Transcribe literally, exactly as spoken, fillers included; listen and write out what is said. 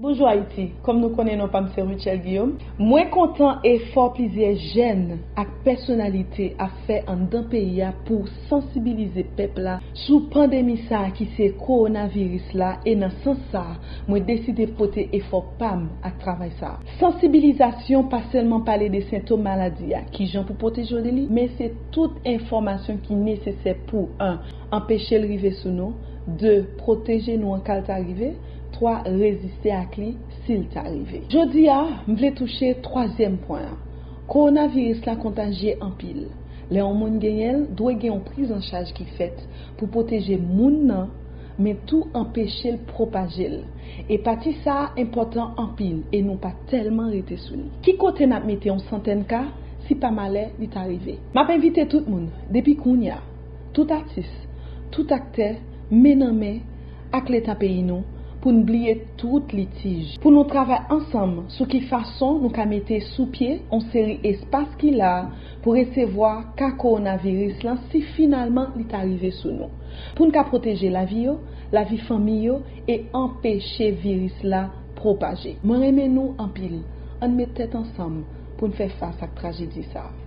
Bonjou Ayiti, kòm nou konnen non pa m se Rutshelle Guillaume. Mwen kontan efò plizyè jèn ak pèsonalite ap fè anndan peyi a pou sansibilize pèp la sou pandemi sa a ki se kowonaviris la, e nan sans sa a, mwen deside pote efò pa m ak travay sa a. Sansibilizasyon pa sèlman pale de sentòm maladi a, kijan pou pwoteje w de li, men se tout enfòmasyon ki nesesè pou, en, anpeche l rive sou nou, de, pwoteje nou an ka l ta rive, twa, reziste ak li si l ta rive. Jodi a, m vle touche twazyèm pwen an. Kowonaviris la kontajye anpil. Lè yon moun genyen l, dwe gen yon prizanchaj ki fèt pou pwoteje moun nan, men tou anpeche l pwopaje l. E pati sa a enpòtan anpil e nou pa tèlman rete sou li. Ki kote n ap mete yon santèn ka si pa malè li ta rive? M ap envite tout moun, depi kounye a, tout atis, tout aktè, men nan men ak Leta peyi nou, pou n bliye tout litij, pou nou travay ansanm sou ki fason nou ka mete sou pye yon seri espas ki la pou resevwa ka kowonaviris lan si finalman li ta rive sou nou, pou n ka pwoteje lavi yo, lavi fanmi yo, e anpeche viris la pwopaje. Mwen renmen nou anpil. Ann met tèt ansanm pou n fè fas ak trajedi sa a.